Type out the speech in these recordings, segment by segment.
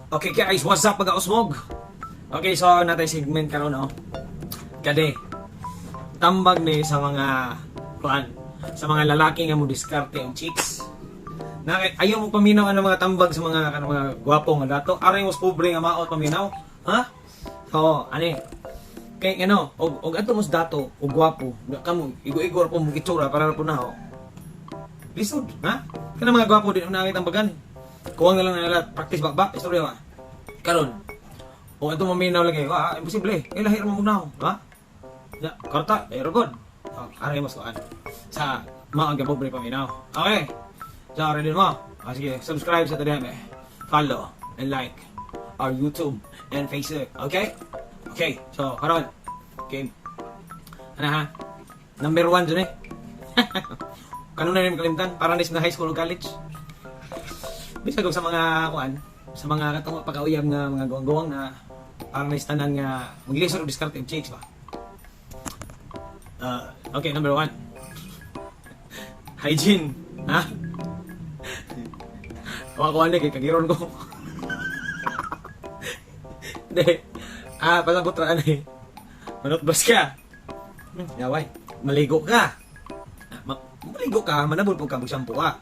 Okay guys, what's up, mga usmog? Okay, so natay segment karon, no. Kade. Tambag ni sa mga kuan, sa mga lalaki nga mo diskarte ang chicks. Na ayaw mo paminaw ang mga tambag sa mga kanang mga gwapo nga dato. Aray mas pobre nga maot paminaw. Ha? So, ani kay ano, og adto mos dato og gwapo, kamo igo-igo ra po mo itsura para ra po na ho. Lisod, ha? Kana mga gwapo di na tambagan. Kuwang na lang nila practice ba istorya ba. Karon. O ato maminaw lagi, ah, imposible. Kay lahi ra mo mugnaw, ha? Ya, karta, pero good. Oh, aray mas kuan. Sa mga pobre paminaw. Okay. So, ready mo? Ah, sige, subscribe sa TDM. Follow and like our YouTube and Facebook. Okay? Okay, so, karon. Okay. Ano ha? Number 1 dyan eh. Kanunay rin kalimtan, parang sa mga high school o college. Bisag og sa mga kuan, sa mga katong pagkauyab nga mga gawang-gawang na parang naistanan nga maglisod og diskarte og chicks ba. Okay, number 1. Hygiene. Ha? Wa ko ani kay kagiron ko. Hindi. Ah, pasabot ra ani. Manutbas ka. Yaway. Maligo ka. Ah, maligo ka, manabol po ka, mag-shampoo ka.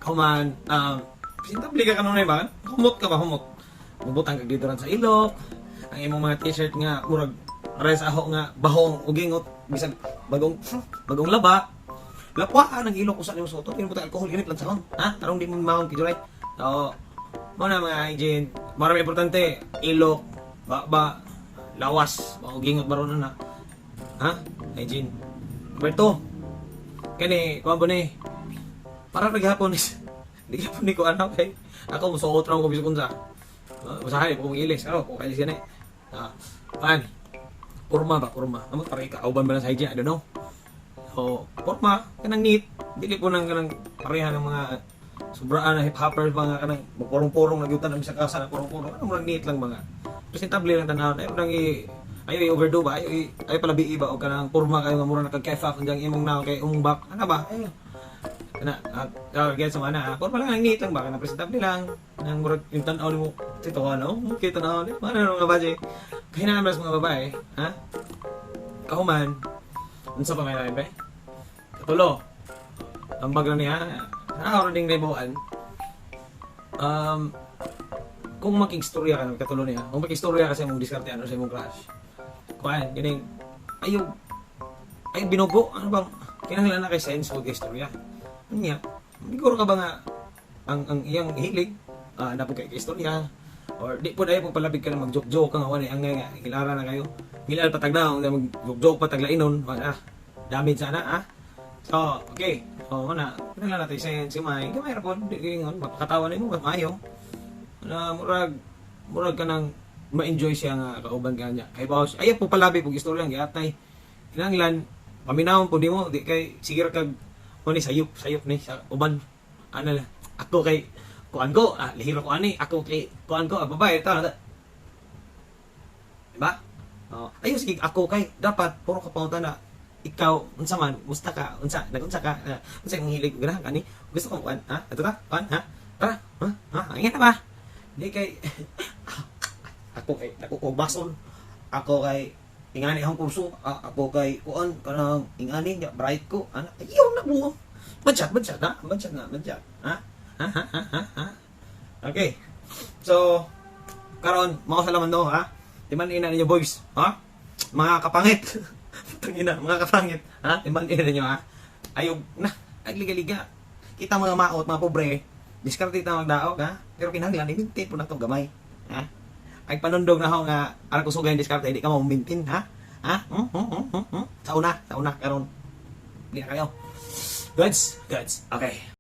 Kauman, presentable ka kanunay ba? Humot ka ba, humot? Mabutang kag deodorant sa ilok. Ang imong mga t-shirt nga, murag, res aho nga, bahong, ugingot, bisag, bagong, bagong laba. Lapwaan ang ilok usa nimo suoton, kini butang alcohol init lang sa ha? Tarong di mo maong kijuray. So, mo na mga hygiene. Marami importante, ilok, ba, lawas, ugingot baron na. Ha? Hygiene. Number 2. Kani, kuan ba ni? Para naghapon is di gihapon ni ko ano kay ako musuot ra ko bisag unsa. Usahay ko ilis ano ko kay gani. Ah, pan. Porma ba, porma. Amo para ikauban ba na sa hygiene, I don't know. So, porma, kanang neat. Dili po nang kanang pareha ng mga sobraan na hip-hoppers, mga kanang purong-purong nagyutan ang sa kasa na purong-purong. Ano, murag neat lang mga. Presentable lang tanaw. Ayaw nang i ayaw i-overdo ba? Ayaw pala ba o kanang porma kayo nga mura na kag kefa kung diyang imong naong kay umong back. Ano ba? Ayaw. Kana, gets mo ana. Porma lang, ang neat lang ba? Kanang presentable lang. Nang murag yung tanaw nimo, tito ano? Okay, tanaw ni. Ano mga babae? Kahinaan ba sa mga babae? Ha? Kahuman, unsa pa may lain ba? Katulo. Tambag lang niya. Ah, ding naibuan. Kung makigstorya ka, katulo niya. Kung makigstorya ka sa imong diskarte ano sa imong crush. Kuan, ganing ayo ay binugo, ano bang kinahanglan na kay sense mo istorya. Ano niya? Siguro ka ba nga ang iyang hilig na po kay istorya or di po dahil pag palabig ka na mag-joke-joke ka nga wala ang nga hilara na kayo. Hilal patag na mag-joke patag lainon, ah, damage sana ah. So, okay. So, mana, kinahanglan natin sense gamay. Gamay ra po, di ingon mapakatawa nimo maayo. Na murag ka nang ma-enjoy siya nga kauban ka niya. Kay bawo siya. Ayaw po palabi pag istorya ang giatay. Kinahanglan paminawon po nimo di kay sige ra kag mo ni sayop sayop ni sa uban. Ano na, ako kay kuan ko, ah, lihiro ko ani, ako kay kuan ko, ah, babae ta. Diba? Oh, ayun sige ako kay dapat puro ka pangutana ikaw unsa man, musta ka, unsa nagunsa ka, unsa imong hilig, ganahan ka ni, gusto ko kuan, ha, ato ta kuan, ha, tara, ha, ha, ingat na ba di kay ako kay dako ko basol, ako kay ingani akong kurso, ah, ako kay kuan kanang ingani nya bright ko ana, ayaw na mo bansat bansat ha, bansat na bansat, ha ha ha ha ha, ha. Okay, so karon mao sa laman do, ha. Timan ina ninyo, boys, ha, mga kapangit. Tangina, mga kapangit, ha. Timan ina ninyo, ha. Ayog na agliga-liga kita mga maot, mga pobre, diskarte ta magdaog, ha, pero kinahanglan i-maintain po na to gamay, ha. Ay panundog na ho nga aron kusugay diskarte, di ka mo maintain, ha ha. Sa una karon di na kayo goods goods. Okay.